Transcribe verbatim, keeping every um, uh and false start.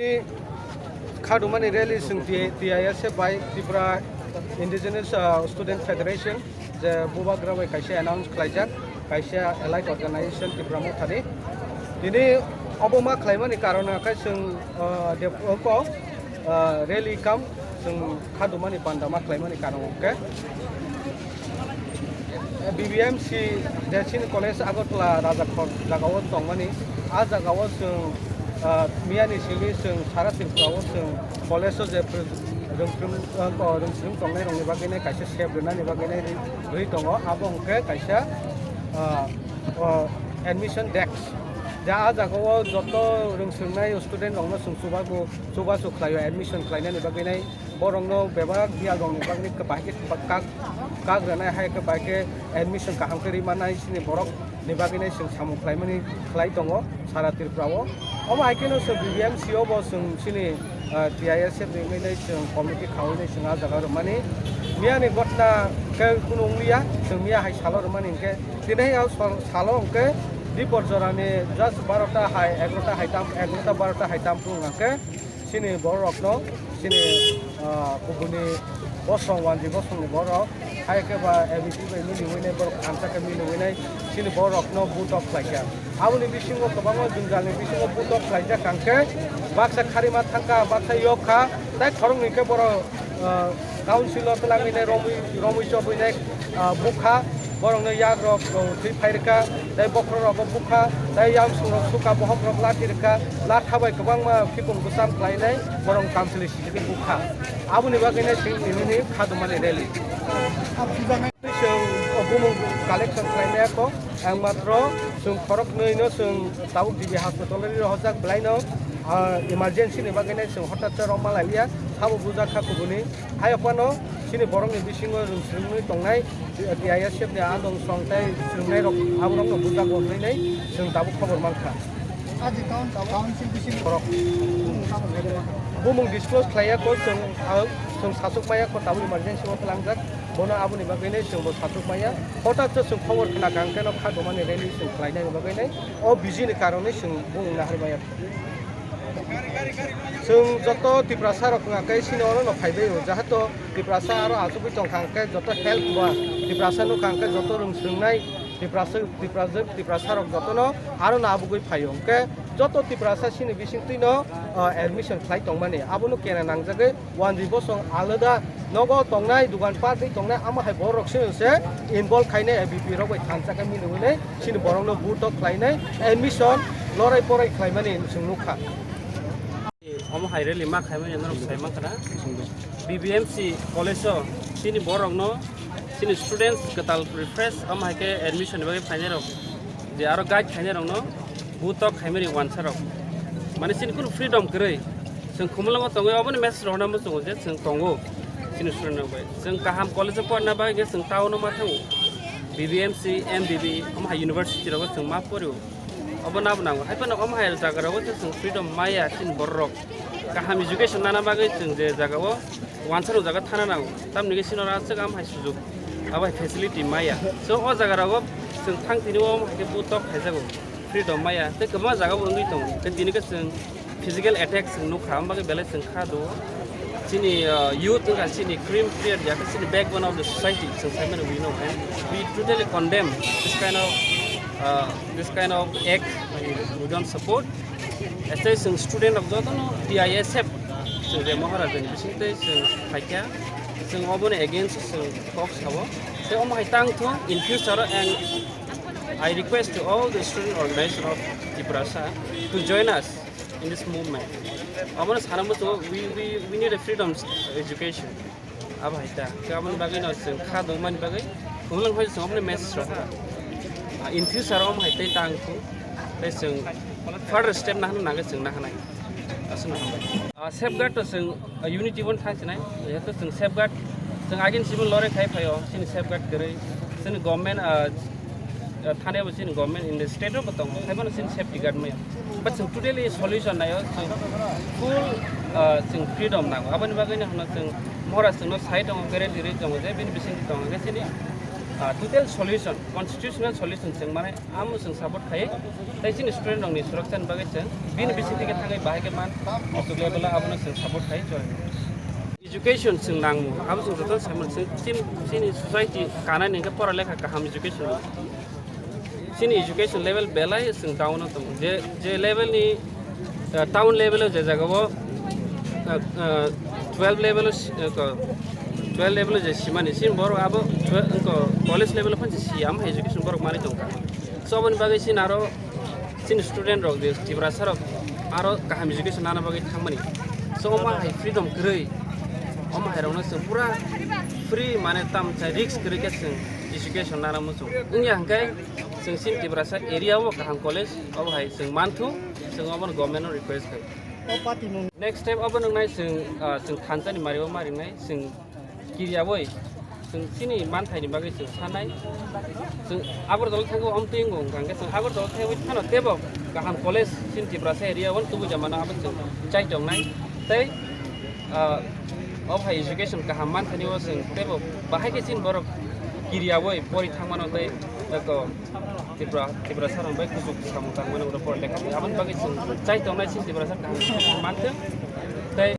Khadumani rally chwng T-, T I S F bai Tripura Indigenous, uh, Student Federation je bubagra bai kaisa announce khlaijak, kaisa allied organization Tipra Mothani. Tini obo ma khlaimani karon khe chwng, uh, dep-, oko, uh, rally kam chwng khadumani panda ma khlaimani karon khe B B M C je chini college Agartala Rajakhor jagao tongmani, a jagao chwng, ah, miyani simi chwng sara Tripura o chwng college o je pr-, rwngthrum, ah, ko rwngthrum tongnai rokni bagwi nai kaisa sep rwnani bagwi nai ri-, rwi tongo, abo hwnkhe kaisa, ah, ah, admission desk. Ja a jagao joto rwngthwmnai student rokno chwng chubago, chubachu khlaio admission khlainani bagwi nai. Borokno bebak biyal rokni bagwi khe bai khe kak, kak rwnai, hai khe bai khe admission kaham khe rwi mannai, chini borok ni bagwi nai chwng samung khlaimani khlai tongo sara Tripura o. Omo hai kheno chwng B B M C o bo chwng chini, ah, T I S F ni wngwi nai chwng committee khaui nai chwng ah jaga rwmani. Miya ni gotna khe kunu wng liya, chwng miya hai salo rwmani hwnkhe tini hai o sal-, salo hwnkhe dipor jora ni just barota hai, egarota hai tam, egarota barota hai tam phuru hwnkhe chini borok rokno, chini, ah, kubuni bosong, wanji bosongni borok, hai khe ba A B P bai miliwi nai borok thansa khe miliwi nai, chini borok rokno butok khlaikha. Aboni bisingo kwbangma jwngjal ni bisingo butok khlaijak hwnkhe baksa kharima thangkha, baksa yok kha, tai khoroknwi khe borok, ah, council o twlangwi nai romwi, romwi chobwi nai, ah, bukha, borokno yak rok, ah, thwi phai rwkha, tai bokhorok rokbo bukha, tai yamsung rok sukha, bohok rok lathi rwkha, latha bai kwbangma khibung bwcham khlainai borok tamsili sijili bukha. Aboni bagwi nai chwng tini ni khadumani rally. Chwng bumung collection khlainai kho, ang matro chwng khoroknwi no chwng tabuk G B hospital ri rohorjak belai no, ah, emergency ni bagwi nai chwng hotat se rok malai liya, sabo bujak kha kubuni. Hai phano chini borokni bisingo rwng swrwngwi tongnai, T I S F ni adong song tei swrwngnai rok aborokno bujak rwngwi nai chwng tabuk khobor mankha. Aji town, town si bisingo borok bumung disclose khlaiya kho chwng, ah, chwng sachuk maya kho tabuk emergency o twlangjak, bono aboni bagwi nai chwng bo sachuk maya. Hotat se chwng khobor khna kha hwnkhe no khadumani rally chwng khlainani bagwi nai o busy ni karonwi chwng bumung nahar maya. Chwng joto Tiprasa rok wngkha khe chini oro no phaibai o, jahato Tiprasa aro achugwi tongkha hwnkhe joto help ba Tiprasa nukha hwnkhe joto rwng swrwngnai Tiprasa, Tiprasa, Tiprasa rok jotono aro no abugwi phaio hwnkhe joto Tiprasa chini bisingtwi no, ah, admission khlai tongmani abono kena nangjagwi. Wanjwi bosong alada nogo tongnai dugan party tongnai amo hai borok se se involve khainai A B P rok bai thansa khe mili hwnwi chini borokno butok khlainai admission lorai porai khlaimani chwng nukha. Omo hai rally ma khaimani norok sai mankha na B B M C college o chini borokno chini students kwtal refresh omo hai khe admission ni bagwi phainai rok je aro guide khainai rokno butok khaimani wansa rok mane chini kunu freedom kwrwi. Chwng Khumulwngo tongwi oboni message rohorna muchungo je chwng tongo chini student rok bai. Chwng kaham college o porna bagwi khe chwng town o ma thango. B B M C, M B B, omo hai university rogo chwng ma porio. Obo nabo nango. Hai phano omo hai jaga rogo se chwng freedom maya chini borok rok. Kaham education nana bagwi chwng je jaga o wansa rok jaga thana nango. Tamni khe chini oro aswk omo hai sujuk, abo hai facility maya. So o jaga rogo chwng thang tini o omo hai khe butok khaijago. Freedom maya. Tei kwbangma jaga bo wngwi tongo. Tei tini khe chwng physical attack chwng nukha, omo bagwi belai chwng kha do. Chini, uh, youth wngkha chini cream fear ya khe chini backbone of the society chwng saimano we know, and we totally condemn this kind of, uh, this kind of act. We don't support. As I chwng student rok jotono T I S F chwng je Maharaja ni bising tei chwng phaikha, chwng oboni against chwng kok sao. Tei omo hai tang thung in future o, and I request to all the student organization of Tiprasa to join us in this movement. Abono sana muchungo, we, we, we need a freedom education. Abo hai ta. Khe aboni bagwi no chwng kha dongmani bagwi, khumulwng phai chwng aboni message rok. Ah, in future o omo hai tei tang thung, tei chwng further step nahana nangwi chwng nahanai. Aswk no hambai. Ah, safeguard to chwng, ah, unity bo thang sinai. Jehetu chwng safeguard, chwng agin civil lore khai phaio, chini safeguard kwrwi. Chini government, ah, ah, thani bo chini government in the state ro bo tongo. Hai bono chini safety guard maya. But chwng totally solution naio, chwng full, ah, chwng freedom nango. Aboni bagwi no hwnno chwng mora chwngno sai tongo, guarantee rwi tongo je bini bisingtwi tongo hwnkhe chini Ah, total solution, constitutional solution chwng mane amo chwng support khai, tei chini student rokni suraksani bagwi chwng bini bising theke thangwi bahai khe man, aswk level o abono chwng support khai chwng. Education chwng nangmo, abo chwng joto saimano chwng chini, chini society kanani hwnkhe pora lekha kaham education. Chini education level belai chwng down o tongo. Je, je level ni, uh, town level o je jaga o, uh, uh, twelve level o si-, uh, ko-, twelve level o je simani, chini borok abo twelve, ko-, college level o phan si, si, amo hai education borok manwi tongkha. So, aboni bagwi chini aro chini student rok je Tiprasa rok aro kaham education nana bagwi thangmani. So, omo hai freedom kwrwi, omo hai rokno chwng pura free, mane tam chai risk kwrwi khe chwng education nana muchung. Wngya hwnkhe chwng chini Tiprasa area o kaham college obo hai chwng manthu, chwng obono government no request khai. Next step obo nwngnai chwng, ah, chwng thansa ni mari o marinai chwng kiriyawi chwng chini manthaini bagwi chwng sanai. Chwng Agartala thangwi omtwi wngo hwnkha hwnkhe chwng Agartala thangwi phano teibo kaham college chini Tiprasa area o tubui jamano abo chwng chai tongnai. Tei, ah, o hai education kaham manthani o chwng teibo bahai khe chini borok kiriyawi pori thangmano tei eko Tripura, Tripura sarong bai kuchuk samung tangmani ulo pore lekha. Aboni bagwi chwng chai tongnai chini Tripura sar kaham manthwng.